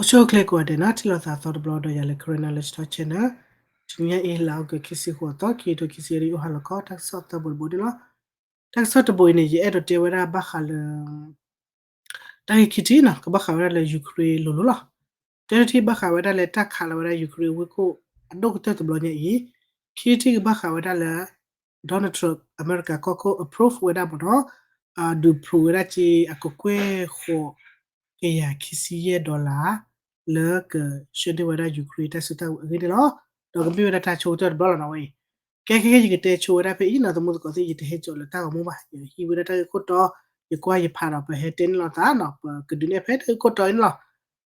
ဆိၣ်ဂ့ၤကိးဂၤဒဲးနီၤ, ထံၣ်လိာ်သးသီတဘျီဒီးယၤလၢ Karen Knowledge Talk Channel, တနံၤညါအံၤ လါအီကူး ခံဆံဃိးသီ ခံကထိခံဆံ ရ့အိၣ်ဟါလီၤခီ တၢ်ကစီၣ်သၢဘိတဘိန့ၣ်လီၤ. တၢ်ကစီၣ်တဘိအံၤန့ၣ် ယအဲၣ်ဒိးတဲဝဲဒၣ်ဘၣ်ဃးလၢ တၢ်ဂ့ၢ်ခံထံၣ်နီၤ ကဘၣ်ဃးဝဲဒၣ်လၢ Ukraine လိၤလိၤလီၤ. တၢထံၣ်ဘၣ်ဃးဝဲဒၣ်လၢတၢ်ခးလီၤဝဲဒၣ် Ukraine အဝ့ၢ်ခိၣ် အဒိၣ်ကတၢၢ်တဘျီညါအံၤ, ခံထံၣ်ကဘၣ်ဃးဝဲဒၣ်လၢ Donald Trump အမဲရကၤကီၢ်ခိၣ် approve ဝဲဒၣ်မ့ၢ်နီၤ, ဒုး approve ဝဲဒၣ်က့ၤအကကွဲၢ်ဃိး ကယၤခံဆံယဲၢ် dollar လၢကဆှၢန့ၢ်ဝဲဒၣ် Ukraine တၢ်စုတၢ်ဝဲၤအဂ့ၢ်န့ၣ်လီၤ. ဒီးကမ့ၢ်ဝဲဒၣ်တၢ်ဆိကတၢၢ်တဘျီလီၤနီၤဝဲအံၤ. ကဲခဲကဲ ယကတဲဆိဝဲဒၣ်ဖဲအံၤနီၤ သမူသကိးသ့ၣ် ယတဟဲစိာ်လၢတၢ်ဂီၤမူဘၣ်, ယဟံးဝဲဒၣ်တၢ်ဂ့ၢ်ခိၣ်တီ, ယကွၢ်ယဖးဒီး ပဟဲတဲန့ၢ်လိာ်သးနီၤ, ပကဒုးနဲၣ်ဖဲတၢ်ဂ့ၢ်ခိၣ်တီအံၤန့ၣ်လီၤ.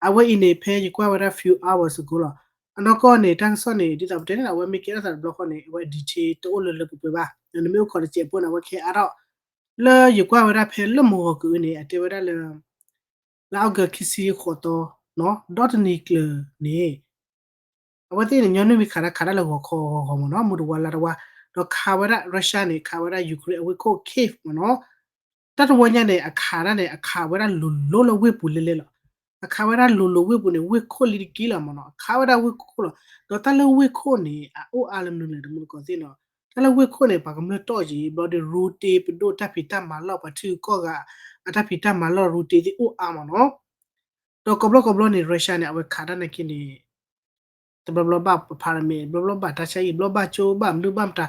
အဝဲအံၤန့ၣ် ဖဲယကွၢ်ဝဲဒၣ် few hours ago လီၤ. အနီၢ်ကီၢ်န့ၣ် တၢ်ကစီၣ်န့ၣ် ဒ်သိးပတဲန့ၣ် အဝဲမ့ၢ်ကဲထီၣ်သးတဘျီဃီန့ၣ် အဝဲ detail တအိၣ်လၢလၢပှဲၤပှဲၤဘၣ်, နမ့ၢ်အိၣ်ခိးတစဲးဖိန့ၣ် အဝဲကဟဲအါထီၣ်, လၢယကွၢ်ဝဲဒၣ်ဖဲလၢမုၢ်ဂီၤကအုန့ၣ် အတဲဝဲဒၣ်လၢ လါအီကူး ခံဆံဃိးသီ, ဒီးတနံၤကျၢၤန့ၣ် အဝဲသ့ၣ်န့ၣ် ညီနုၢ်မ့ၢ်ခးတၢ်ခးတၢ်လၢဂီၤခီဂီၤဂီၤမ့ၢ်နီၤ, မုၢ်တဝါလါတဝါ, ဒီးခးဝဲဒၣ် Russia န့ၣ် ခးဝဲဒၣ် Ukraine အဝ့ၢ်ခိၣ် Kyiv မ့ၢ်နီၤ. တၢ်တဝီညါန့ၣ် အခးတၢ်န့ၣ် အခးဝဲဒၣ်လိၤလိၤလၢဝ့ၢ်ပူၤလဲလဲလီၤ. အခးဝဲဒၣ်လိၤလိၤဝ့ၢ်ပူၤန့ၣ် ဝ့ၢ်ခိၣ်လံတက့ၢ်လီၤမ့ၢ်နီၤ, အခးဝဲဒၣ်ဝ့ၢ်ခိၣ်လီၤ. ဒီးတၢ်လၢဝ့ၢ်ခိၣ်န့ၣ် အအိၣ်အါလၢမနုၤလဲၣ် သမူသကိးသ့ၣ်နီၤ, တၢ်လၢဝ့ၢ်ခိၣ်န့ၣ် ပှၤကမျၢၢ်တီၢ်က့ၤ ဘျီဒီး ရူတ့ပဒိၣ်တၢ်ဖံးတၢ်မၤလီၢ် ပှၤထံဂုၤကီၢ်ဂၤ အတၢ်ဖံးတၢ်မၤလီၢ် ရူတ့သ့ၣ်အိၣ်အါမ့ၢ်နီၤ. ဒီးကိးဘျီကိးဘျီန့ၣ် Russia န့ၣ် အဝဲခးတၢ်နာ်က့န့ၣ် တဘျီဘျီဘၣ် apartment, ဘျီဘျီဘၣ်တၢ်ဆါဟံၣ်, ဘျီဘၣ်ကၠိ ဘၣ်မနုၤဘၣ်မတၤ,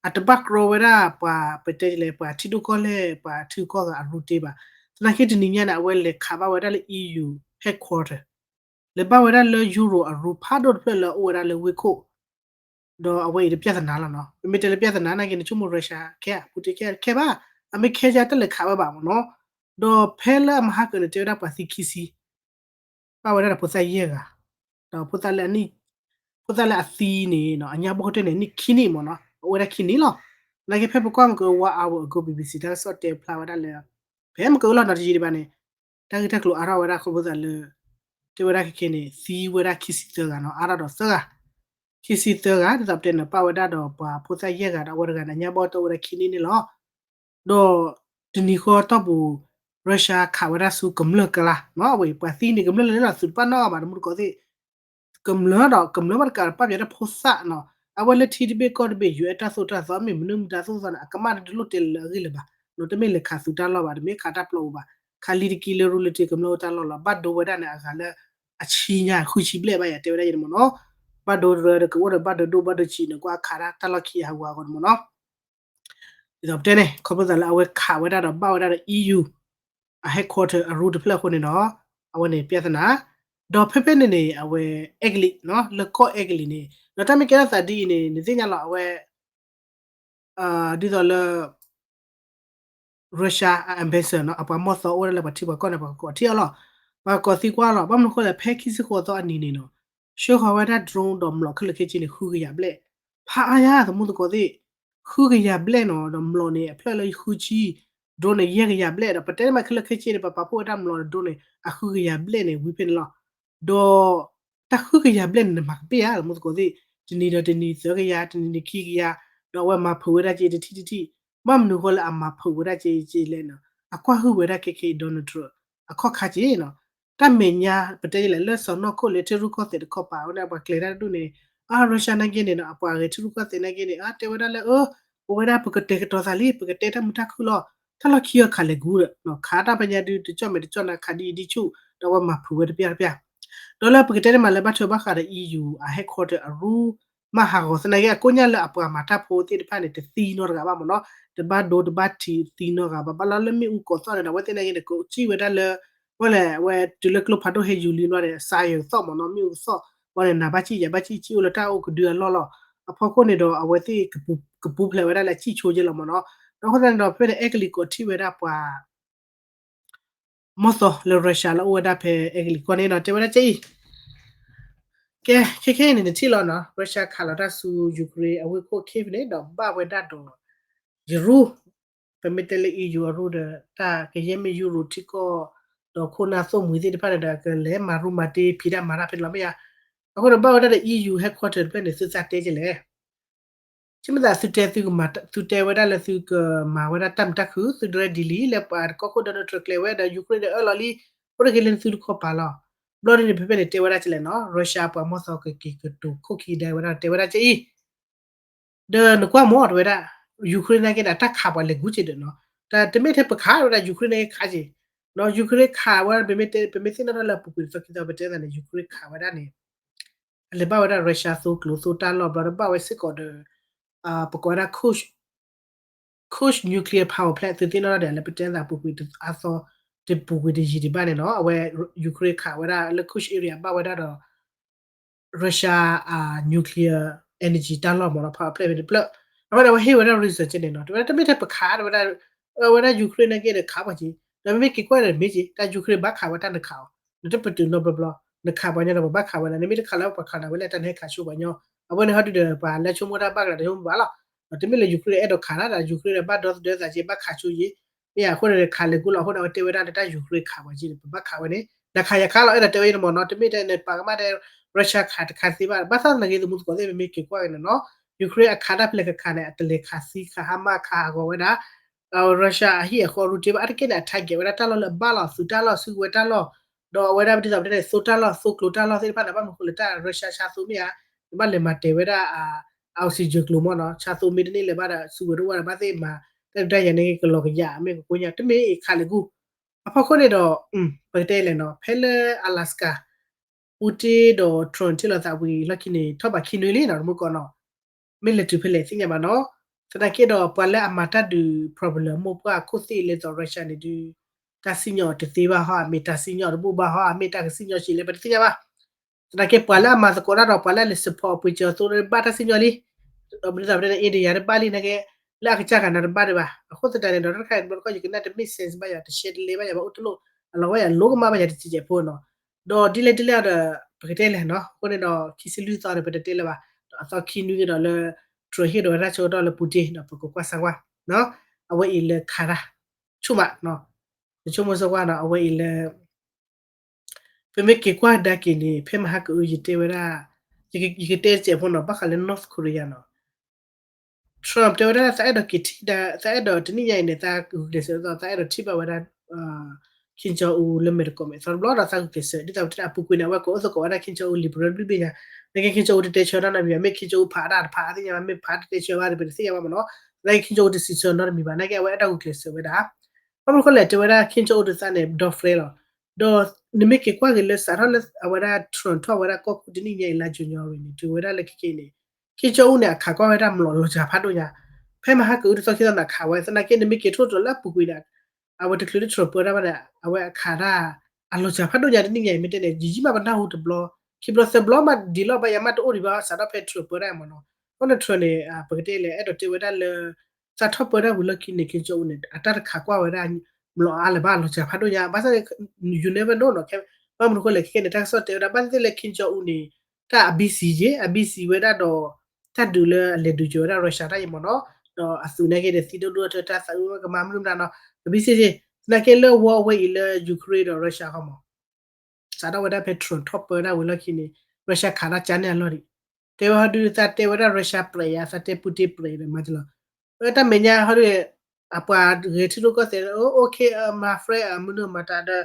အတဘၣ်ကြီဝဲဒၣ်ပှၤ ပတဲလဲၣ် ပှၤထံဒိၣ်ကီၢ်လဲၢ် ပှၤထံဂုၤကီၢ်ဂၤအရူတ့ဘၣ်. သနာ်က့တနံၤညါန့ၣ် အဝဲလဲၤခးဘၣ်ဝဲဒၣ်လၢ EU headquarter, လဲၤဘၣ်ဝဲဒၣ်လၢ Euro အရူဖးဒိၣ်တဖျၢၣ်လၢအအိၣ်ဝဲဒၣ်လၢဝ့ၢ်ခိၣ်, ဒီးအဝဲအံၤတပြဿနာလီၤနီၤ. ပမ့ၢ်တဲလၢပြဿနာနာ်က့န့ၣ် ဆိကမိၣ် Russia ခဲ Putin ခဲ ခဲဘၣ်, အမ့ၢ်ခဲယါတၢ်လဲၤခးဝဲဘၣ်မ့ၢ်နီၤ. ဒီးဖဲလၢအမဟါကၢန့ၣ် တဲဝဲဒၣ်ပှၤသံခံဆံ ဘၣ်ဝဲဒၣ်ဒီးဖိသၣ်ယဲၢ်ဂၤ, ဒီးဖိသၣ်လၢအနံၣ်, ဖိသၣ်လၢအသံန့ၣ် အညါဘီၣ်ကတၢၢ်န့ၣ် နံၣ်ခံနံၣ်မ့ၢ်နီၤ, အအိၣ်ဝဲဒၣ်ခံနံၣ်လီၤ. သနာ်က့ဖဲပကွၢ်မ့ၢ်က one hour ago BBC တၢ်ကစီၣ်တဲဖျါဝဲဒၣ်လၢ ဖဲမ့ၢ်ကလီၢ်နီတယံာ်ဒံးဘၣ်န့ၣ် တၢ်ဂ့ၢ်တၢ်ကျိၤအါထီၣ်ဝဲဒၣ်ခီဖျိသးလၢ တဲဝဲဒၣ်ခဲခဲန့ၣ် သံဝဲဒၣ်ခံဆံသၢဂၤနီၤ, အါထီၣ်ဒီးသၢဂၤ, ခံဆံသၢဂၤ ဒ်သိးပတဲန့ၣ် ပာ်ဝဲဒၣ်ဒီးပှၤဖိသၣ်ယဲၢ်ဂၤဒီးအဝဲတဂၤန့ၣ် အညါဘီၣ်တအိၣ်ဝဲဒၣ်ခံနံၣ်န့ၣ်လီၤ. ဒီးတနံၤဃီတီၢ်ပူၤ Russia ခးဝဲဒၣ်ဆူကမျၢၢ်ကျါနီၤ, အဝဲပှၤသံန့ၣ် ကမျၢၢ်လၢန့ၣ်လီၤ, သုးတပာ်နီၣ်အါဘၣ် သမူသကိးသ့ၣ် ကမျၢၢ်ဒီး ကမျၢၢ်ဘၣ်တကးဒီးပာ်ပၠးတၢ်ဖိသၣ်နီၤ, အဝဲလၢထံတဘ့ၣ်ကီၢ်တဘ့ၣ် ယူၤအဲၣ်တၢ်သိၣ်တၢ်သီ မ့ၢ်မနုၤမတၤသိၣ်သီန့ၣ် အကမၣ်တလိၣ်တဲလၢအဂ့ၢ်လၢၤဘၣ်နီၤ, တမ့ၢ်လဲၤခးသုးတၢ်လီၢ်ဘၣ်, တမ့ၢ်ခးတၢ်ပျီပူၤဘၣ်, ခးလံတက့ၢ်လၢရူလၢတ့ၢ်ကမျၢၢ်အိၣ်တၢ်လီၢ်လီၤ, ဘၣ်ဒိဝဲဒၣ်န့ၣ် အဂၤလၢ အဆံညါ ဃုဆံဘျဲၣ်ဘၣ်ယၤတဲဝဲဒၣ်ယဲန့ၣ်မ့ၢ်နီၤ, ဘၣ်ဒိတရၢဒီးကအိၣ်ဒီးဘၣ်ဒိဒိၣ်ဘၣ်ဒိဆံးန့ၣ် ကွၢ်ခးတၢ်လီၢ်ခံအဟးဂီၤအဂီၢ်န့ၣ်မ့ၢ်နီၤ ဒ်သိးပတဲန့ၣ် ခီဖျိသးလၢအဝဲခးဝဲဒၣ်ဒီးဘၣ်ဝဲဒၣ်ဒီး EU အ headquarter အရူတဖျၢၣ်အဃိန့ၣ်ဒီး အဝဲန့ၣ်ပြဿနာ, ဒီးဖဲဖဲန့ၣ်န့ၣ် အဝဲအဲကလံးနီၤ လၢကီၢ်အဲကလံးန့ၣ် ဒီးတၢ်မ့ၢ်ကဲထီၣ်သးဒ်အံၤန့ၣ် နသ့ၣ်ညါလီၤ အဝဲ ဒ်သိးလၢ Russia အ ambassador နီၤ အပှၤမီၢ်သီအိၣ်ဝဲဒၣ်လၢပှၤထံပှၤကီၢ်န့ၣ် ပှၤကကိးထံအီၤလီၤ, ပှၤကကိးသံကွၢ်လီၤ, ဘၣ်မနုၤဃိလဲၣ် ဖဲခံဆံဃိးသီအနံၤန့ၣ်နီၤ ဆှၢဃီၤဝဲဒၣ် drone ဒီးမျိာ်ခဲလၢာ်ခဲဆ့န့ၣ် ဃုကယၤဘျဲၣ်, ဖးအါယၤ သမူသကိးသ့ၣ်, ဃုကယၤဘျဲၣ်နီၤ ဒီးမျိာ်န့ၣ် အဖျၢၣ်လၢဃုဆံ, drone န့ၣ် ယဲၢ်ကယၤဘျဲၣ် ဒီးပတဲမးခဲလၢာ်ခဲဆ့န့ၣ် ပပာ်ဖှိၣ်ဝဲဒၣ်မျိာ်ဒီး drone န့ၣ် အဃုကယၤဘျဲၣ်န့ၣ် ဝံၤဖဲန့ၣ်လီၤ. ဒီး တၢ်ဃုကယၤဘျဲၣ်န့ၣ် နမၤကပ့ၢ်ဧါ သမူသကိးသ့ၣ်, တနံၤဒီးတနံၤသၢကယၤ တနံၤနံၤခံကယၤ, ဒီးအဝဲမၤဖုးဝဲဒၣ်က့တထံၣ်တထံၣ်, ဘၣ်မနုၤဃိလၢအမၤဖုးဝဲဒၣ်က့က့လဲၣ်နီၤ, အကွၢ်ဟုၣ်ဝဲဒၣ်ခဲခဲအံၤ Donald Trump အခီၣ်ခါက့နီၤ, တၢ်မဲာ်ညါ ပတဲလဲၣ် လၢစီၤနီၢ်ခိၣ်လၢထံရူၢ်ကီၢ်သဲးတခီပၤ အဝဲဒၣ်ပှၤကျဲၤတၢ်တဒူၣ်န့ၣ် အ Russia နာ်က့န့ၣ်နီၤ အပှၤဂဲၤထံရူၢ်ကီၢ်သဲးနာ်က့န့ၣ် အတဲဝဲဒၣ်လၢ အ ပဝဲဒၣ်ပကတဲာ်ကတီၤသးလံ ပကတဲတၢ်မုာ်တၢ်ခုၣ်လီၤ, တၢ်လီၢ်ခံအီၤခးလဲၤကူဒီး ခးတၢ်ဖဲညါဒုး တကၠီၣ်မဲာ်တကၠီၣ်နါ ခးဒ်အံၤဒ်ဆူၣ် ဒီးအဝဲမၤဖုးဝဲတပျၢ်တပျၢ်, ဒီးလၢပကတဲတမးလၢဘၣ်ထွဲဘၣ်ဃးဒီး EU အ headquarter အရူ မၤဟးဂီၤသနာ်က့ အကိးညါလၢအပှၤမၤတၢ်ဖိသ့ၣ်တဖၣ်န့ၣ် တသံနီတဂၤဘၣ်မ့ၢ်နီၤ, တဘၣ်ဒိတဘၣ်ထံးသံနီတဂၤဘၣ်, ဘၣ်လီၤလၢမ့ၣ်အူကိးသီၣ်န့ၣ်ဒီး အဝဲသ့ၣ်နာ်က့န့ၣ် ကစံၣ်ဝဲဒၣ်လၢ ဝဲလဲၣ် အဝဲတုၤလၢကျိဖးဒိၣ်ဟဲယူၤလံဘျီန့ၣ် စါယိၤသီၣ်မ့ၢ်နီၤ, မ့ၣ်အူသီၣ်ဘၣ်န့ၣ် နၤဘၣ်စံၣ်ယၤဘၣ်စံၣ် စံၣ်အိၣ်လၢတၢ်အိၣ်ကဒုအလီၢ်လီၤ. အဖီခိၣ်န့ၣ်ဒီး အဝဲသ့ၣ်ကပူၤဖျဲးဝဲဒၣ်လၢအစံၣ်ဆိက့လီၤမ့ၢ်နီၤ, ဒီးအဃိသတးန့ၣ်ဒီး ဖဲန့ၣ် အဲကလံးကိးထံၣ်ဝဲဒၣ်ပှၤ မီၢ်သီလၢ Russia လၢအိၣ်ဝဲဒၣ်ဖဲအဲကလံးကီၢ်န့ၣ်နီၤ တဲဝဲဒၣ်ကအံၤ ကဲ ခဲခဲအံၤန့ၣ် နထံၣ်လီၤနီၤ Russia ခးလီၤတၢ်ဆူ Ukraine အဝ့ၢ်ခိၣ် Kyiv န့ၣ် ဒီးဘၣ်ဝဲဒၣ်ဒီး ယရူၢ် ပမ့ၢ်တဲလၢ EU အရူၢ်ဒီး တၢ်ကယဲၢ်မ့ၢ် Euro ထံကီၢ် ဒီးခိၣ်နၢ်သိၣ်မှံၤသ့ၣ်တဖၣ်န့ၣ်ဒီး ကလဲၤမၤရူမၤတ့ဖံးတၢ်မၤတၢ်ဖဲန့ၣ်လီၤ မ့ၢ်ဧါ. အဃိဒီးဘၣ်ဝဲဒၣ်ဒီး EU headquarter တဖျၢၣ်န့ၣ် သုသးတဲကလဲၣ် ဆ့မသးသုတဲသုကမၤ သုတဲဝဲဒၣ်လၢသုကမၤဝဲဒၣ်တၢ်မုာ်တၢ်ခုၣ် သု ready လံ လၢပှၤကီၢ်ခိၣ် Donald Trump ကျဲၤဝဲဒီး Ukraine ဒီးအၢၣ်လီၤလံ အိၣ်တ့ၢ်က့ၤလၢသုတခီပၤလီၤ. ဘျီဒ်န့ၣ် ဖဲဖဲန့ၣ်တဲဝဲဒၣ်ကလဲၣ်နီၤ Russia ပှၤမီၢ်သီကက့ၤကတိၤခိၣ်ခံကဒါဝဲဒၣ် တဲဝဲဒၣ်ကအံၤ ဒီးနကွၢ်မ့ၢ်တဲဝဲဒၣ် Ukraine နာ်က့န့ၣ် အတၢ်ခးပှၤလဲၤကူၣ်က့ၤဒီးနီၤ, တၢ်တမ့ၢ်ထဲပခးဝဲဒၣ် Ukraine နာ်က့ခးက့ၤ, နီၤ Ukraine ခးဝဲ ပမ့ၢ်သ့ၣ်နီၣ်ထီၣ်လၢအပူၤကွံာ်တသီခံသီ ပတဲသးန့ၣ် Ukraine ခးဝဲဒၣ်န့ၣ် အလဲၤဘၣ်ဝဲဒၣ် Russia သိကျိၤသိတၢ်လီၢ်ဘျီ တဘၣ်ဝဲစ့ၢ်ကီးဒီး ပကိးဝဲဒၣ် Kursk nuclear power plant သုသ့ၣ်နီၣ်ထီၣ်ဒီး လၢပတဲသးပူၤကွံာ်အသီ တပူၤကွံာ်တယံာ်ဒံးဘၣ်န့ၣ်နီၤ, အဝဲ Ukraine ခးဝဲဒၣ်လၢ Kursk area ဘၣ်ဝဲဒၣ်ဒီး Russia nuclear energy တၢ်လီၢ်မ့ၢ်နီၤ power plant ဖဲန့ၣ်တဖျၢၣ်, အဝဲဒၣ်ဝဲဟ့ၣ်ဝဲဒၣ် reason ကဲန့ၣ်နီၤ တဝဲဒၣ်တမ့ၢ်ထဲပခး တဝဲဒၣ် အဝဲဒၣ် Ukraine နာ်က့ဒီးခးပှၤက့ၤ, ဒီးမ့မ့ၢ်က့ၤကွၢ်ဒီးမ့ၢ်က့ၤ တၢ် Ukraine ဘၣ်ခးဝဲတၢ်နခးအီၤ, နတပတုာ်နီတဘျီဘျီ, နခးပှၤညီဒီးပဘၣ်ခးဝဲဒၣ် နမ့ၢ်တခးလၢပှၤခးနၤဝဲလၢတၢ်နဟဲခးဆိပှၤညီ, အဝဲန့ၣ်ဟီဒုဒီးပှၤလၢဆိကမိၣ်တၢ်ဘၣ်ကဒီးတဆိကမိၣ်ဘၣ်လီၤ, ဒီးတမ့ၢ်လၢ Ukraine အဲၣ်ဒိးခးတၢ်ဒီး Ukraine ဒီးဘၣ်ဒီသဒၢသးက့ၤ ဘၣ်ခးဆိယ့ၣ်, မ့ၢ်အဃိန့ၣ်ခးလဲၤကူၣ်လီၤ အဃိန့ၣ် အဝဲတဲဝဲဒၣ်လၢတၢ် Ukraine ခးပှၤက့ၤန့ၣ် ပဘၣ်ခးဝဲန့ၣ် နခးယခးလီၤ အဲၣ်ဒိးတဲဝဲယန့ၣ်မ့ၢ်နီၤ တမ့ၢ်ထဲန့ၣ် ပာ်ကမၣ်ထဲ Russia ခးတခးသ့ဘၣ် ဘၣ်ဆၣ်သနာ်က့ သမူသကိးသ့ၣ် ပမ့ၢ်က့ၤကွၢ်က့ၤန့ၣ်နီၤ Ukraine အခးတၢ်ဖဲလဲၣ်ကခးန့ၣ် အတလဲၤခးသံခးဟါမၢ်ခးဟးဂီၤဝဲဒၣ် Russia အဟံၣ်အဃီရူတ့ဘၣ် အါတက့ၢ်န့ၣ် အ target ဝဲဒၣ်တၢ်လီၢ်လၢအဘၣ်လီၤ သုးတၢ်လီၢ် စုကဝဲၤတၢ်လီၢ်, ဒီးအဝဲဒၣ်ပဒ်သိးပတဲန့ၣ် သိတၢ်လီၢ် သိကျိၤတၢ်လီၢ်သ့ၣ်တဖၣ်န့ၣ် ဘၣ်မနုၤဃိလၢတၢ် Russia ဆါသိမ့ၢ်ဧါ, နဘၣ်လဲၤမၤတဲာ်ဝဲဒၣ် oxygen ကျိၤမ့ၢ်နီၤ ဆါသိမ့ၢ်တန့ၢ်လၢၤဘၣ်ဒီး စုကဝဲၤတအိၣ်ဘၣ်ဒီး ဘၣ်သ့ၣ်မၤ တၢ်ဒုးတၢ်ယၤန့ၣ် ကလီၤကယၤ မ့ၢ်ကကိညါ တမ့ၢ်အံၤခးလဲၤကူၣ်, အဖီခိၣ်န့ၣ်ဒီး ပကတဲလဲၣ်နီၤ ဖဲလၢ Alaska Putin ဒီး Trump ထံၣ်လိာ်သးဝံၤလီၢ်ခံန့ၣ် ထီၣ်ဘးခံနွံလံနီၤ တမူကီးနီၤ, မ့ၢ်လဲၤတုၤဖဲလဲၣ်သ့ၣ်ညါဘၣ်နီၤ, သနာ်က့ဒီးပှၤလၢအမၤတၢ်ဒုး problem မိၢ်ပှၢ်ခိၣ်သ့ၣ်လၢသိး Russia န့ၣ်ဒုး တၢ်စံၣ်ညီၣ်တသ့ဘၣ်ဟီ အမ့ၢ်တၢ်စံၣ်ညီၣ်တဘူၣ်ဘၣ်ဟီ အမ့ၢ်တၢ်ကစံၣ်ညီၣ်ဆံးလဲၣ် ပတသ့ၣ်ညါဘၣ်, သနာ်က့ပှၤလၢအမၤသကိးတၢ်ဒီးပှၤလၢအလဲၤ support အပှ့ၤစၢၤအသိး ဘၣ်တၢ်စံၣ်ညီၣ်လံ, ဒီးပဒ်သိးပတဲန့ၣ် India တဘၣ်လံနာ်က့, လၢအကစၢ်ခါန့ၣ်ဒီးတၢ်တခါတဘၣ်, အဃိသတးန့ၣ်ဒီးတၢ်တခါတဘျီတခီၣ် ယကနၣ်တ make sense ဘၣ်ယၤ တရှဲတလဲဘၣ်ယၤ ဘၣ်အိၣ်တလိၣ် အလီၤဝဲယၤလိကမၣ်ဘၣ်ယၤတစဲးစဲးဖိနီၤ, ဒီးဒ်လဲၣ်ဒ်လဲၣ်ဒီး ပကတဲလဲၣ်နီၤ အဃိန့ၣ်ဒီး ခံဆံလွံၢ်သီန့ၣ် ပတတဲလၢၤဘၣ်, ဒီးအသီခံနွံကဒီးလၢ Trump ဟ့ၣ်ဒီးဝဲတၢ်ဆၢကတီၢ်လၢ Putin ဒီးပကကွၢ်စၢၤကွၢ်, အဝဲအံၤလၢခးတၢ် ဆိကမိၣ်, ယဆိကမိၣ်စၢၤကွၢ်နီၤ အဝဲအံၤလၢ ပမ့ၢ်က့ၤကွၢ်ကဒါက့ၤန့ၣ် ဖဲမဟါကအု ယတဲဝဲဒၣ်, ယကတဲတစဲးဖိနီၤ ဘၣ်ဃးလၢ North Korea နီၤ, Trump တဲဝဲဒၣ် သးအဲၣ်ဒိးက့ၤထံၣ်ဒၣ် သးအဲၣ်ဒိးတနံၣ်ညါအံၤန့ၣ် သးဂုာ်ကျဲးစၢး သးအဲၣ်ဒိးထံၣ်ဘၣ်ဝဲဒၣ် Kim Jong Un လၢမဲာ်တကိးမဲာ်သီတဘျီဒီး သးဂုာ်ကျဲးစၢး ဒ်သိးပတဲအပူၤကွံာ်န့ၣ် အဝဲကအိၣ်သကိးဝဲဒၣ် Kim Jong Un လံာ်ပရၢဘျုးဘ့ၣ်ညါ, နာ်က့ Kim Jong Un တတဲဆၢနီတမံၤဘၣ်, မ့ၢ် Kim Jong Un ဖးဒၣ်တဖးသ့ၣ်ညါဘၣ်, မ့ၢ်ဖးတတဲဆၢဘၣ်ဒီး ပတသ့ၣ်ညါဘၣ်မ့ၢ်နီၤ, နာ်က့ Kim Jong Un တစံးဆၢနီတမံၤဘၣ်, နာ်က့အဝဲအဲၣ်ဒိးဂုာ်ကျဲးစၢးဝဲဒၣ် ဘၣ်မနုၤဃိလဲၣ် တဲဝဲဒၣ် Kim Jong Un ဒီးသးန့ၣ် ဒီ friend လီၤ, ဒီးနမ့ၢ်က့ၤကွၢ်က့ၤလၢစးထီၣ်လၢအဝဲဒၣ် Trump ထီၣ်ဝဲဒၣ်ကီၢ်ခိၣ်တနံၣ်ညါအံၤ လါ January န့ၣ် တုၤဝဲဒၣ်လၢခဲကနံၣ်အံၤန့ၣ် Kim Jong Un န့ၣ် အခးကွၢ်ဝဲဒၣ်မျိာ်လီၤစှၤဖးဒိၣ်ညါ, ဖဲမဟါကအုတသီခံသီန့ၣ် အခးဝဲ သနာ်က့ နမ့ၢ်က့ၤထိၣ်သတြီၤလၢအပူၤကွံာ်န့ၣ် အဝဲတချုးလၢ Trump ပၢတၢ်ဘၣ်န့ၣ် အဝဲအခးတၢ် အလီၤစှၤဖးဒိၣ်ညါတနံၣ်ညါအံၤ မ့ၢ်တဲန့ၣ် ယံာ်ယံာ်မးပနၢ်ဟူတဘျီ ခံဘျီသၢဘျီမးဒံးလီၤ ဘၣ်ယၤမးတအိၣ်ဒံးဘၣ် စးထီၣ်ဖဲ Trump ပၢတၢ်မ့ၢ်နီၤ, အဃိန့ၣ် Trump န့ၣ် ပကတဲလဲၣ် အဲၣ်ဒိးတဲဝဲဒၣ်လၢ သးထီၣ်ပၢတၢ်ဝံၤလီၢ်ခံန့ၣ် Kim Jong Un န့ၣ် အတၢ်တခးကွၢ်ဝဲဒၣ် မျိာ်အါလၢၤဘၣ်လီၤစှၤဖးဒိၣ်ညါ ဘၣ်ဆၣ် you never know နီၤ, ဘၣ်မနုၤဃိလဲၣ် ခဲကနံၣ်န့ၣ် တၢ်ကစီၣ်တဲဝဲဒၣ် ဘၣ်သ့ၣ်သ့ၣ်လၢ Kim Jong Un န့ၣ် တၢ်အ busy ယ့ အ busy ဝဲဒၣ်ဒီး တၢ်ဒုးလၢအလဲၤဒုးယိၤဝဲဒၣ် Russia တၢ်အံၤမ့ၢ်နီၤ, ဒီးအသုးနာ်က့ဒီးသံဒိၣ်ဒိၣ်ထီၣ် တၢ်သးအုးကမၤမနုၤမတၤနီၤ, အ busy ယ့ သနာ်က့လၢ war ဝဲအံၤလၢ Ukraine ဒီး Russia ဃီမး စးထီၣ်ဝဲဒၣ်ဖဲ Trump ထီၣ်ပၢတၢ်ဝံၤလီၢ်ခံန့ၣ် Russia ခးတၢ်ကၠါန့ၢ်အလီၢ်ဒံး, တဲဝဲဟီဒု သးတဲဝဲဒၣ် Russia ပြဲးယါ သးတဲ Putin ပြဲးဒီးမၤတလီၤ, တၢ်မဲာ်ညါဟီဒု အပှၤဂဲၤထံရူၢ်ကီၢ်သဲး okay my friend မနုၤမတၤဒီး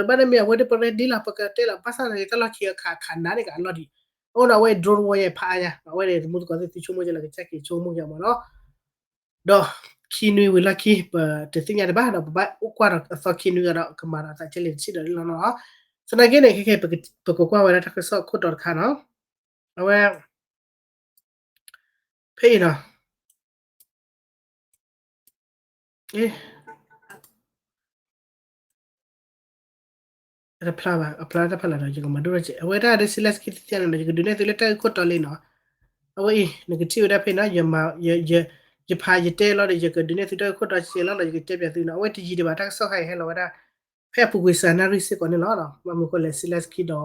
ဘၣ်န့ၣ်မ့ၢ်အဝဲဒၣ်ပရဲဒ်လီၤ ပကတဲလီၤ ဘၣ်ဆၣ်န့ၣ် တၢ်လီၢ်ခံအခးခးနးန့ၣ်ကအလီၢ်ဒံး, အဃိဒီးအဝဲ drone war ယဲဖးအါညါ အဝဲန့ၣ်သမူသကိးသ့ၣ်သုဆိကမိၣ်ယဲလၢကစၢ်က့ၤဆိကမိၣ်ယဲမ့ၢ်နီၤ ဒီးခံနွံဝံၤလီၢ်ခံ ပတသ့ၣ်ညါတဘၣ်ဒီး ပဘၣ်အိၣ်ကွၢ်ဒီးအသီခံနွံဂၤဒီး ကမၤဒီးသးကဲလၢတဆံးဒီးလီၤနီၤ, သနာ်က့န့ၣ် ခဲခဲ ပကကွၢ်ဝဲဒၣ်တၢ်ကစီၣ်ခိၣ်တီတခါနီၤ, အဝဲ ဖဲအံၤနီၤ တဖျါဘၣ် အဖျါတဖျါလၢ်ဒီး ယကမၤဒိၣ်ထီၣ်က့ၤ အဝဲဒၣ်ဒ် Zelensky သ့ၣ်ညါန့ၣ်ဒီး ယကဒုးနဲၣ်သုလၢတၢ်ဂ့ၢ်ခိၣ်တီလံနီၤ, အဝဲအံၤ နကထံၣ်ဝဲဒၣ်ဖဲနီၤ, ယဖးယတဲလီၤဒီး ယကဒုးနဲၣ်သုတၢ်ဂ့ၢ်ခိၣ်တီစဲးလီၤဒီး ယကတဲပၠးသုနီၤ, အဝဲတယံာ်ဒံးဘၣ် တၢ်ကစီၣ်ခါအံၤဟဲလီၤဝဲဒၣ် ဖဲအပူၤကွံာ်စှၤနၣ်ရံၣ်စ့ၢ်ကီးန့ၣ်လီၤ, ဘၣ်မနုၤဃိလဲၣ် Zelensky ဒီး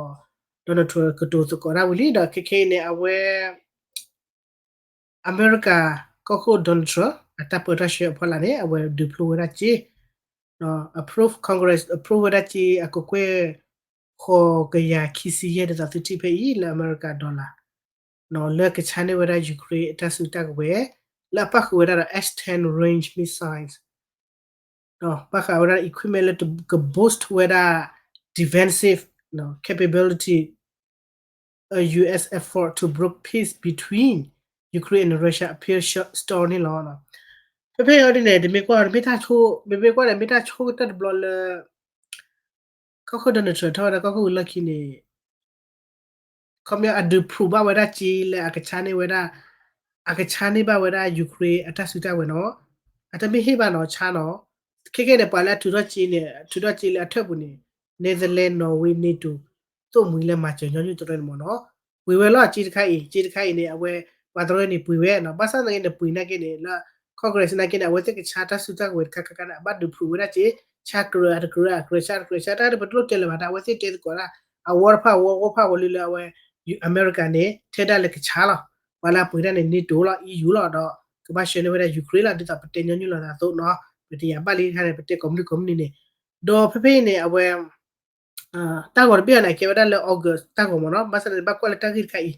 Donald Trump ကတိၤသကိးတၢ်ဝံၤလံဒီး ခဲခဲအံၤန့ၣ် အဝဲ အမဲရကၤကီၢ်ခိၣ် Donald Trump အတၢ်ပၢတၢ်ဆှၢအဖီလာ်န့ၣ် အဝဲဒုးဖျိဝဲဒၣ်စ့ approve Congress approve ဝဲဒၣ်စ့ အကကွဲၢ် ဃိးကယၤခံဆံယဲၢ် ဒ်သိးသုထံၣ်ဖဲအံၤ လၢအမဲရကၤ dollar လၢကဆါန့ၢ်ဝဲဒၣ် Ukraine အတၢ်စုတၢ်ကဝဲၤ လၢအပၣ်ဃုာ်ဝဲဒၣ်ဒီး X ten range missiles ဒီးဘၣ်ဃးဝဲဒၣ် equipment လၢက boost ဝဲဒၣ် defensive capability, U S effort to broker peace between Ukraine and Russia appear short stalled န့ၣ်လီၤ. ဖဲဖဲအံၤဒ်န့ၣ် တမ့ၢ်ကွၢ် တမ့ၢ်တၢ်ဆိ မ့မ့ၢ်ကွၢ်န့ၣ် မ့ၢ်တၢ်ဆိကတၢၢ်တဘျီလၢ ကီၢ်ခိၣ် Donald Trump ထီၣ်ဝဲဒၣ်ကီၢ်ခိၣ်ဝံၤလီၢ်ခံန့ၣ် ခီပညီအဒုး prove ဘၣ်ဝဲဒၣ်က့လၢအကဆါန့ၢ်ဝဲဒၣ် အကဆါန့ၢ်ဘၣ်ဝဲဒၣ် Ukraine အတၢ်စုတၢ်ဝဲၤနီၤ, အတမ့ၢ်ဟ့ၣ်ဘၣ်နီၤ ဆါနီၤ, ခဲကဲန့ၣ် ပှၤလၢအထုးထီၣ်က့န့ၣ် ထုးထီၣ်က့လၢအထၢၣ်ပူၤန့ၣ် Netherlands, Norway, NATO သိၣ်မှံၤလၢမၤစၢၤညီနုၢ်တရၢန့ၣ်မ့ၢ်နီၤ, ပှ့ၤဝဲလီၤ က့တခါအံၤ က့တခါအံၤန့ၣ် အဝဲ ပှၤတရၢန့ၣ်ပှ့ၤဝဲနီၤ, ဘၣ်ဆၣ်သနာ်က့န့ၣ် ပှ့ၤနာ်က့န့ၣ် လၢ Congress နာ်က့န့ၣ် အဝဲသ့ၣ်ကဆါတၢ်စုတၢ်ဝဲၤတခါခါခါန့ၣ် အဘၣ်ဒုး prove ဝဲဒၣ်က့ ဆါကြၢးအတကြၢး အကြၢးဆါတကြၢးဆါ တၢ်တပတလိၣ်တဲလၢၤဘၣ် တၢ်အဝဲသ့ၣ်တဲသကိးဒၣ် အဝီတဖၣ်ဝီ ဝီဖၣ်ဝီလံလၢအဝဲ အမဲရကၤန့ၣ် ထဲဒၣ်လၢကဆါလီၤ, ပှၤလၢအပှ့ၤတၢ်န့ၣ် NATO လီၤ EU လီၤ ဒီးကဘၣ်ဆှၢန့ၢ်ဝဲဒၣ် Ukraine လီၤ, ဒ်သိးပတဲညီနုၢ်လိာ်သးအသိးနီၤ, ပတယာ်ဘၣ်လံတခါန့ၣ် ပတဲကိးမုၢ်နံၤကိးမုၢ်နံၤန့ၣ်, ဒီးဖဲဖဲအံၤန့ၣ် အဝဲ တၢ်ဂီၤတဘ့ၣ်အံၤန့ၣ် အကဲဝဲဒၣ်လၢ August တၢ်ဂီၤမ့ၢ်နီၤ, ဘၣ်ဆၣ်န့ၣ် ဘၣ်ကွၢ်လၢတၢ်ဂ့ၢ်တခါအံၤ,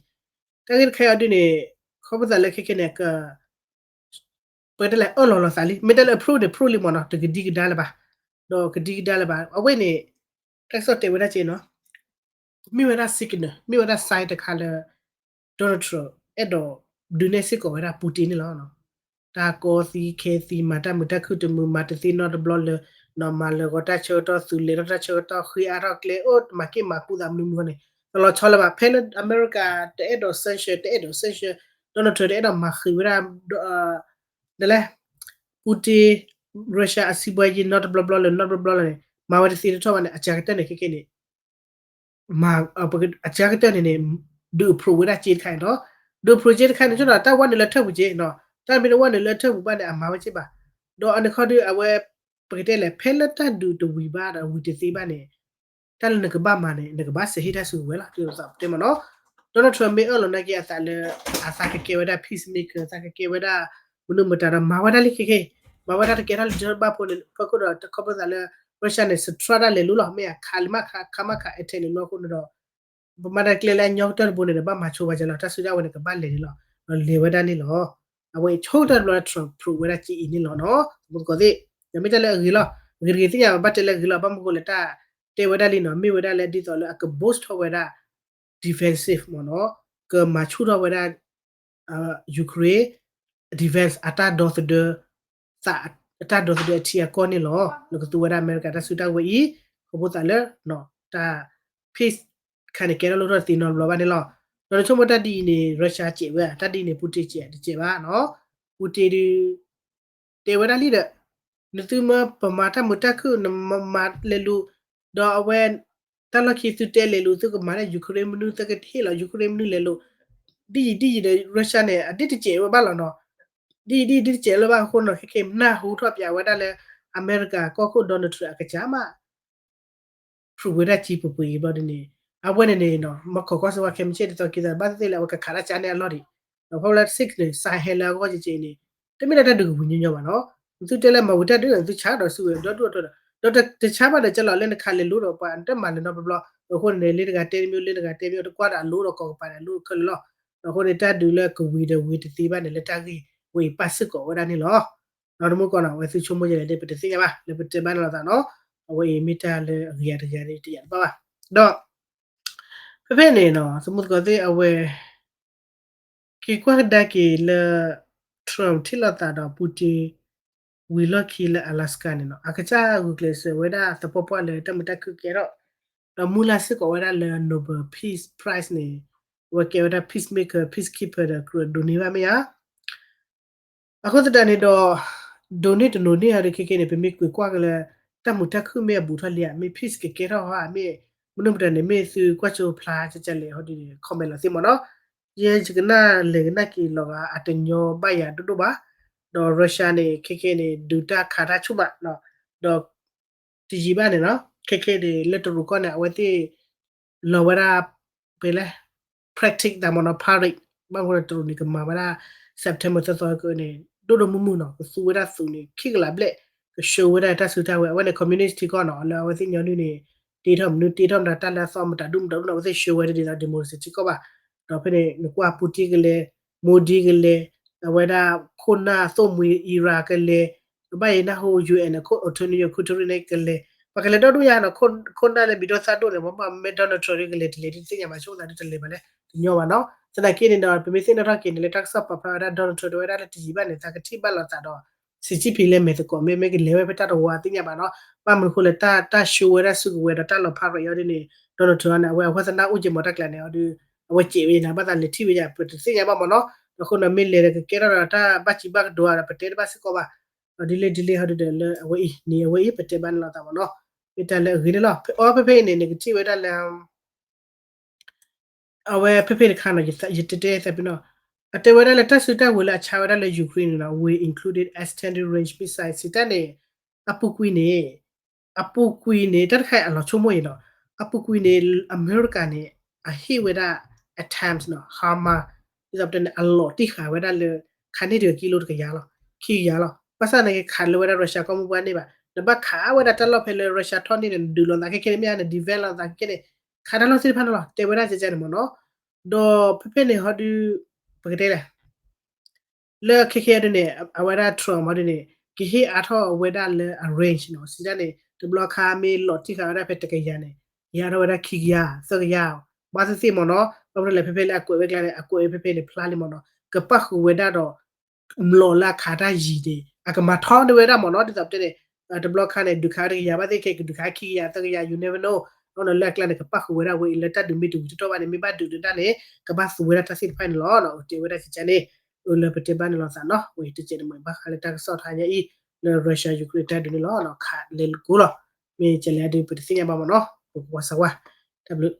တၢ်ဂ့ၢ်တခါအံၤအီၤဒ်န့ၣ် ခီဖျိသးလၢခဲခဲန့ၣ် က ပတဲလဲၣ် အၢၣ်လီၤလိာ်သးလံ, မ့ၢ်တဲလၢ approve န့ၣ် approve လံမ့ၢ်နီၤ, တကဒံကဒါလၢၤဘၣ်, ဒီးကဒံကဒါလၢၤဘၣ်, အဝဲန့ၣ် တၢ်ကစီၣ်တဲဝဲဒၣ်က့နီၤ, မ့ၢ်ဝဲဒၣ် signal မ့ၢ်ဝဲဒၣ် sign တခါလၢ Donald Trump အဲၣ်ဒိးဒုးနဲၣ်စ့ၢ်ကီးဝဲဒၣ် Putin န့ၣ်လီၤ. တၢ်ကီသံခဲသံ မၤတၢ်မုာ်တၢ်ခုၣ်တမုာ် မၤတသ့နီတဘျီလၢၤ, နီၢ်မၤလၢာ်ဂီၤတၢ်ဆၢကတီၢ် သုးလဲၤထီၣ်တၢ်ဆၢကတီၢ် ဃ့အါထီၣ်ကျဲ အိၣ်မၤက့ၢ်မၤကူသးမနုၤမနုၤန့ၣ် တလီၤဆီလၢၤဘၣ်. ဖဲလၢအမဲရကၤတအဲၣ်ဒိး sanction တအဲၣ်ဒိး sanction, Donald Trump တအဲၣ်ဒိးမၤဃံးဝဲဒၣ် ဒ်လဲၣ် Putin, Russia အစံးဘှါယံၤ နီတဘျီဘျီလၢၤ နီတဘျီဘျီလၢၤန့ၣ် မၤဝဲတသ့တထီၣ်ဘၣ်န့ၣ် အစှၤကတၢၢ်န့ၣ် ခဲကဲန့ၣ် မၤ အစှၤကတၢၢ်န့ၣ်န့ၣ် ဒုး approve ဝဲဒၣ်က့တခါန့ၣ်လီၤ. ဒုး approve က့တခါန့ၣ် ဆိဒီးတၢ်ဝဲနုာ်လၢထၢၣ်ပူၤက့နီၤ, တၢ်မ့ၢ်တဝဲနုာ်လၢထၢၣ်ပူၤဘၣ်န့ၣ် အမၤဝဲက့ဘၣ်. ဒီးအန့ၣ်ခီဒီး အဝဲ ပကတဲလဲၣ် ဖဲလၢတၢ်ဒုးတဝံၤဘၣ်ဒီးဝံၤတသ့ဘၣ်န့ၣ် တၢ်လၢနကဘၣ်မၤန့ၣ် နကဘၣ်စဲးဟ့ၣ်တၢ်စုကဝဲၤလီၤ ဒ်သိးပတဲမ့ၢ်နီၤ. Donald Trump မ့ၢ်အၢၣ်လီၤနာ်က့အသးလၢ အသးကကဲဝဲဒၣ် peacemaker သးကကဲဝဲဒၣ် မနုၤမတၤဒီး မၤဝဲဒၣ်လံခဲခဲ, မၤဝဲဒၣ်တကဲထီၣ်လံတဘၣ်ဖိန့ၣ် ဖီခိၣ်ဒီး ခီဖျိသးလၢ Russia န့ၣ် စထြၢတၢ်လဲၤလိၤလီၤ မ့ၢ်အခးလံမးခး ခးမးခး attack န့ၣ်လီၤအဃိန့ၣ်ဒီး ပမၤတၢ်ကျဲလၢအညီကတၢၢ်တဘိန့ၣ်ဒီး ဘၣ်မၤဆိဝဲကဲလီၤ တၢ်စုဒၣ်ဝဲန့ၣ်ကဘၣ်လဲၤန့ၣ်လီၤ. ဒီးလဲၤဝဲဒၣ်န့ၣ်လီၤ. အဝဲဆိကတၢၢ်တဘျီလၢ Trump approve ဝဲဒၣ်က့အံၤန့ၣ်လီၤနီၤ သမူသကိးသ့ၣ်, ဒီးမ့ၢ်တၢ်လၢအဂ့ၤလီၤ, အဂ့ၤတဂ့ၤသ့ၣ်ညါ ဘၣ်တဲလၢအဂ့ၤလီၤ ဘၣ်မနုၤဃိလဲၣ် တၢ်တဲဝဲဒၣ်လံနီၤ မ့ၢ်ဝဲဒၣ်လၢဒ်သိးလၢအက boost ထီၣ်ဝဲဒၣ် defensive မ့ၢ်နီၤ, ကမၤဆူၣ်ထီၣ်ဝဲဒၣ် Ukraine defense အတၢ်ဒီသဒၢ အတၢ်ဒီသဒၢအထံအကီၢ်န့ၣ်လီၤ. လၢကသူဝဲဒၣ်အမဲရကၤတၢ်စုတၢ်ဝဲအံၤ ခီဖျိသးလၢ တၢ် peace တခါန့ၣ် ကဲထီၣ်လိၣ်ထီၣ်တသ့နီတဘျီဘၣ်န့ၣ်လီၤ. ဒီးနဆိကမိၣ်တၢ်ဒ်အံၤန့ၣ် Russia စဲးဝဲ တၢ်ဒ်အံၤန့ၣ် Putin စဲးတစဲးဘၣ်နီၤ. Putin ဒုး တဲဝဲဒၣ်လံဒီး နသုမ့ၢ်ပမၤတၢ်မုာ်တၢ်ခုၣ် နမၤလဲၤလူၤ ဒီးအဝဲ တၢ်လီၢ်ခံသုတဲလဲၤလူၤ သုကမၤလၢ Ukraine မနုၤ သုကဟ့ၣ်လီၤ Ukraine မနုၤလဲၤလူၤ ဒ်အံၤဒ်အံၤဒီး Russia န့ၣ် အဒ့ၣ်တစဲးဝဲဘၣ်လီၤနီၤ. ဒ်အံၤဒ်အံၤဒ့ၣ်တစဲးလၢၤဘၣ်အဃိနီၤ ခဲခဲအံၤ နၢ်ဟူထီၣ်ပၠးဝဲဒၣ်လၢ အမဲရကၤကီၢ်ခိၣ် Donald Trump အကစၢ်မး prove ဝဲဒၣ်က့ပှဲၤပှဲၤအံၤဘျီဒ်န့ၣ် အဝဲန့ၣ်န့ၣ်နီၤ မ့ၢ်ခိးကီၢ်စ့ၢ်ကီး ခဲမုၢ်ဆ့ၣ်ဒ်သိးက့ၤသးဘၣ်သ့ၣ်သ့ၣ်လၢအဝဲကခးတၢ်ကၠါန့ၣ်အလီၢ်ဒံး ဒီးဖီလၢ six န့ၣ် စးဟဲလၢအဂီၢ်က့ၤက့ၤန့ၣ် တမ့ၢ်ဒၣ်တၢ်ဒုးကဝံၤညီညီဘၣ်နီၤ. သုတဲလၢမၤဝံၤတၢ်ဒုးဒီး သုဆါဒီးစုဝဲၤဒီဒူၣ်အတီဒီး ဒီးတဆါဘၣ်ဒီးကလီၤလၢနခးလဲၤလိၤဒီးပှၤတမၤလဲၤနီတဘျီဘျီ အဃိန့ၣ် လၢတဂၤတဲတမံၤ လၢတဂၤတဲမံၤ တကွၢ်ဒီးအလိၤဒီးကိးကပၤန့ၣ် အလိၤခဲလၢာ်လီၤ. အဃိန့ၣ် တၢ်ဒုးလၢကဝံၤဒီးဝံၤတသ့ဘၣ်န့ၣ် လၢတၢ်ဂ့ၢ်ဝဲအံၤပာ်စ့ၢ်ကီးဝဲဒၣ်န့ၣ်လီၤ. ဒီးတမူကီးနီၤ အဝဲသုဆိကမိၣ်ယဲလဲၣ်ဒီး ပတသ့ၣ်ညါဘၣ် လၢပတဲဘၣ်န့ၣ်လီၤသးနီၤ. အဝဲအံၤမ့ၢ်တၢ်လၢအဂ့ၤတဂ့ၤတယၤတဘၣ်ဘၣ်. ဒီး ဖဲဖဲန့ၣ်နီၤ သမူသကိးသ့ၣ်အဝဲ က့ၤကွၢ်ကဒါက့ၤလၢ Trump ထံၣ်လိာ်သးဒီး Putin ဝံၤလီၢ်ခံလၢ Alaska န့ၣ်နီၤ အကစၢ်ဂုာ်ကျဲးစၢးဝဲဒၣ်သပှၢ်ပှၢ်လၢတၢ်မုာ်တၢ်ခုၣ်ကဲထီၣ် ဒီးမုၢ်လၢ်စ့ၢ်ကီးဝဲဒၣ်လၢ Nobel Peace Prize န့ၣ် အဝဲကဲဝဲဒၣ် peacemaker peacekeeper ဒီးကြၢးဒိးန့ၢ်ဘၣ်မ့ၢ်ဧါ အဃိသတးန့ၣ်ဒီး ဒိးန့ၢ်တဒိးန့ၢ်အီၤဒီးခဲခဲန့ၣ် ပမ့ၢ်ကွၢ်ကွၢ်က့ၤလၢ တၢ်မုာ်တၢ်ခုၣ်မ့ၢ်အဘူးထီၣ်လံဧါ မ့ၢ် peace ကကဲထီၣ်ဧါ မ့ၢ် မနုၤမတၤန့ၣ် မ့ၢ်သုကွၢ်စိဖျါကကလဲၣ်ဟီဒ်န့ၣ် comment လီၤသ့မ့ၢ်နီၤ. ယဲယကနၣ်လဲၤကနၣ်က့ၤလီၤဂာ် အတညီဘၣ်ယၤဒိၣ်ဒိၣ်ဘၣ်. ဒီး Russia န့ၣ် ခဲခဲန့ၣ် ဒုးတၢ်ခးတၢ်ဆူၣ်မး ဒီး တယံာ်ဘၣ်န့ၣ်နီၤ ခဲခဲန့ၣ် လၢတရူးကီၢ်န့ၣ် အဝဲသ့ၣ် လီၤဝဲဒၣ် ပလဲ practice သးမ့ၢ်နီၤ parade ဘၣ်မနုၤတရူးန့ၣ် ကမၤဝဲဒၣ် September သၢသီကန့ၣ် ဒိၣ်ဒိၣ်မုၢ်မုၢ်နီၤ ကသူဝဲဒၣ်သုးန့ၣ် ခံကလးဘျဲၣ် က show ဝဲဒၣ်တၢ်စုတၢ်ဝဲၤ အဝဲန့ၣ် communist ထံကီၢ်နီၤ လၢအဝဲသ့ၣ်ညီနုၢ်န့ၣ် တ့ထီၣ်မနုၤ တ့ထီၣ်မတၤ တၢ်လၢအသီမတၤဒူၣ်မတၤဒူၣ်န့ၣ် အဝဲသ့ၣ် show ဝဲဒၣ်ဒ်သိး democracy ထံကီၢ်ဘၣ်. ဒီးဖဲန့ၣ် နကွၢ် Putin ကလဲၤ Modi ကလဲၤ အဝဲဒၣ်ခိၣ်နၢ်သိၣ်မှံၤ Iran ကလဲၤ ဘၣ်ယဲနၢ်ဟူ UN ခိၣ် Antonio Guterres န့ၣ်ကလဲၤ ပှၤကလဲၤဒီဒူၣ်ညါနီၤ, ခိၣ်နၢ်လၢဘံၣ်ဒိၣ်သၣ်ဒိၣ်န့ၣ် မ့မ့ၢ် Donald Trump ဒ်ကလဲၤတလဲၤဒ်တသ့ၣ်ညါဘၣ်, ဆိကမိၣ်သးဒ်တလဲၤဘၣ်လဲၣ် တညီဘၣ်နီၤ. သနာ်က့န့ၣ်ဒီး ပမ့ၢ်သ့ၣ်နီၣ်ထီၣ်က့ၤန့ၣ် လၢတၢ်ကစီၣ်ပာ်ဖျါဝဲဒၣ် Donald Trump တဲဝဲဒၣ်လၢတယံာ်ဘၣ်န့ၣ် သးကထံၣ်ဘၣ်လိာ်သးဒီး Xi Jinping လဲၤမဲာ်သကိး မ့မ့ၢ်ကလဲၤဝဲဖဲတၢ်တဝီသ့ၣ်ညါဘၣ်နီၤ. ဘၣ်မနုၤဃိလၢတၢ် တၢ် show ဝဲဒၣ်စုကဝဲၤဒီးတၢ်လီၤဖးရံးအီၤဒ်န့ၣ် Donald Trump န့ၣ် အဝဲအဝဲသနာ်အိၣ်က့ၤမီၤတၢ်ကျးန့ၣ်အီၤဒီး အဝဲစဲးဝဲန့ၣ် ဘၣ်သးလဲၤထံၣ်ဝဲယါ ပတသ့ၣ်ညါဘၣ်မ့ၢ်နီၤ. ဒီးအဃိန့ၣ် မ့ၢ်လဲၤဒီးကကဲထီၣ်ဒီးတၢ်ဘၣ်စံးဘၣ်ကတိၤဒီး ပတဲတဘၣ်စ့ၢ်ကီးဘၣ်. ဒီးဒ်လဲၣ်ဒ်လဲၣ်ဟီဒ်ဒီးလၢအဝဲအံၤန့ၣ် အဝဲအံၤပတဲဘၣ်န့ၣ်လိာ်သးမ့ၢ်နီၤ. မ့ၢ်တၢ်လၢအဂ့ၤန့ၣ်လီၤ. အီ ဖဲဖဲအံၤန့ၣ် နကထံၣ်ဝဲဒၣ်လၢ အဝဲဖဲဖဲတခါနီၤ ယတဲသးပ့ၤနီၤ, အတဲဝဲဒၣ်လၢတၢ်စုတၢ်ဝဲၤလၢအဆါဝဲဒၣ်လၢ Ukraine န့ၣ်နီၤ will included extended range missile စံးတၢ်န့ၣ် အပူၤကွံာ်န့ၣ် အပူၤကွံာ်န့ၣ် တၢ်တခါအံၤအလီၤဆိကမိၣ်အံၤနီၤ, အပူၤကွံာ်န့ၣ် အမဲရကၤန့ၣ် အဟ့ၣ်ဝဲဒၣ် အတၢမ် နီၤ ဟါမး ဒ်သိးပတဲန့ၣ် အလီၤတံၢ်ဃာ်ဝဲဒၣ်လၢ ခးန့ၢ်တကကံလိတကယၤလီၤ ခံကယၤလီၤ.ဘၣ်ဆၣ်သနာ်က့ခးလၢဝဲဒၣ် Russia ကီၢ်မုၢ်ပှၢ်န့ၣ်ဘၣ်, နဘၣ်ခးဝဲဒၣ်တၢ်လီၢ်ဖဲလၢ Russia ထီၣ်န့ၢ်န့ၣ် နဒုးလိာ်သးခဲခဲန့ၣ် မ့ၢ်ဧါ န defend လိာ်သးခဲခဲန့ၣ် ခးတၢ်လီၢ်သ့ၣ်တဖၣ်န့ၣ်လီၤ. တဲဝဲဒၣ်ကကဲန့ၣ်မ့ၢ်နီၤ. ဒီးဖဲဖဲန့ၣ်ဟီဒုး ပကတဲလဲၣ် လၢခဲခဲဒ်န့ၣ် အဝဲဒၣ် Trump ဟီဒ်န့ၣ် ကဟ့ၣ်အါထီၣ်ဝဲဒၣ်လၢအ range နီၤ စံးတၢ်န့ၣ် တဘျီခါမ့ၢ်လီၤတံၢ်ဃာ်ဝဲဒၣ်ဖဲတကယၤန့ၣ် ယၤထီၣ်ဝဲဒၣ်ခံကယၤ သၢကယၤ ဘၣ်သ့ၣ်သ့ၣ်မ့ၢ်နီၤ. ဘၣ်မနုၤလဲၣ် ဖဲဖဲလၢအကွဲးဝဲကျါန့ၣ် အကွဲးဝဲဖဲဖဲန့ၣ် ဖျါလံမ့ၢ်နီၤ ကပၣ်ဃုာ်ဝဲဒၣ်ဒီး မျိာ်လၢအခးတၢ်ယံၤန့ၣ် အကမၤထီဒၣ်ဝဲဒၣ်မ့ၢ်နီၤ ဒ်သိးပတဲန့ၣ် တဘျီခါန့ၣ် ဒုးခးတကယၤဘၣ်သ့ၣ်ခဲ ကဒုးခးခံကယၤ သၢကယၤ you never know လၢအကျါန့ၣ် ကပၣ်ဃုာ်ဝဲဒၣ်ဝဲအံၤလၢတၢ်ဒုးမ့ၢ်တဝံၤတတီၢ်ဘၣ်န့ၣ် မ့ၢ်ဘၣ်ဒုးဒၣ်န့ၣ် ကဘၣ်သူဝဲဒၣ်တၢ်သ့ၣ်တဖၣ်န့ၣ်လီၤ. တဲဝဲဒၣ်ကကဲန့ၣ် အၢလၢပတဲဘၣ်န့ၣ်လိာ်သးနီၤ ဝဲတကဲန့ၣ်မ့ၢ်ဘၣ်ဃးလၢတၢ်ကစီၣ်ထါညါအံၤ လၢ Russia Ukraine တၢ်ဒုးန့ၣ်လီၤ ခးလဲၤလိာ်ကိးလီၤ. မ့ၢ်ကလဲၤအဒုး ပတသ့ၣ်ညါဘၣ်မ့ၢ်နီၤ ပကဝီၤစးဝါ တၢ်ဘျုး